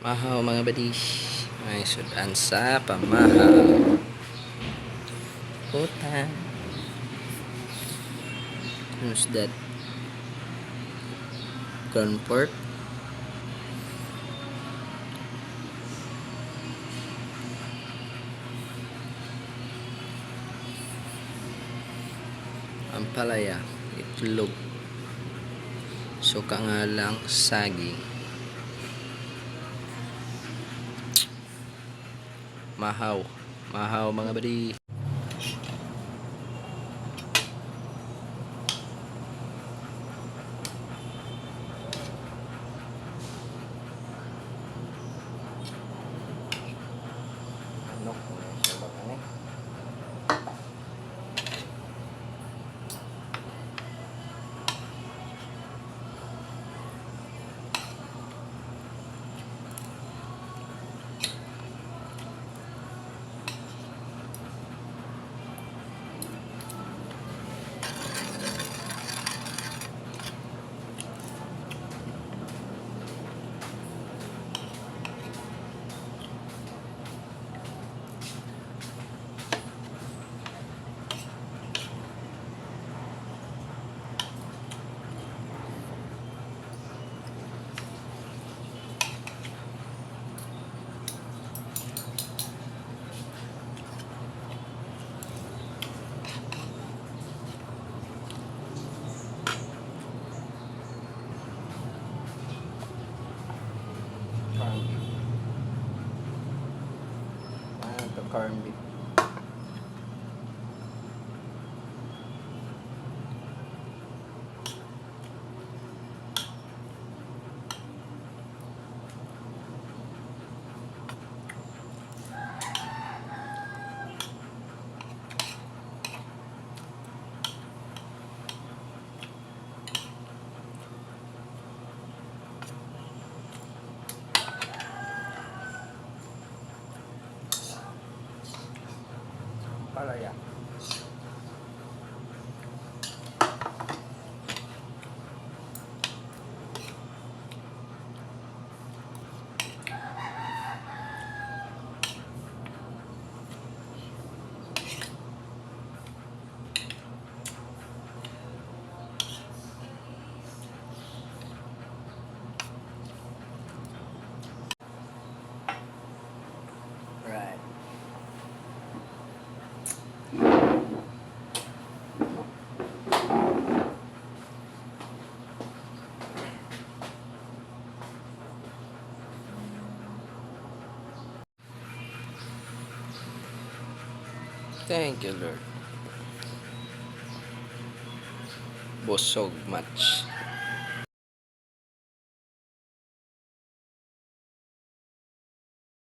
Mahaw, mga buddy. Ay, sudan sa pamahaw. Puta. Who's that? Ground pork? Ampalaya, itlog, suka nga lang, saging. Mahaw. Mahaw, mga buddy. Manok na siya ba kani? Corned beef. Ah, ito corned beef. Palaya. Right. Thank you, Lord. Busog much.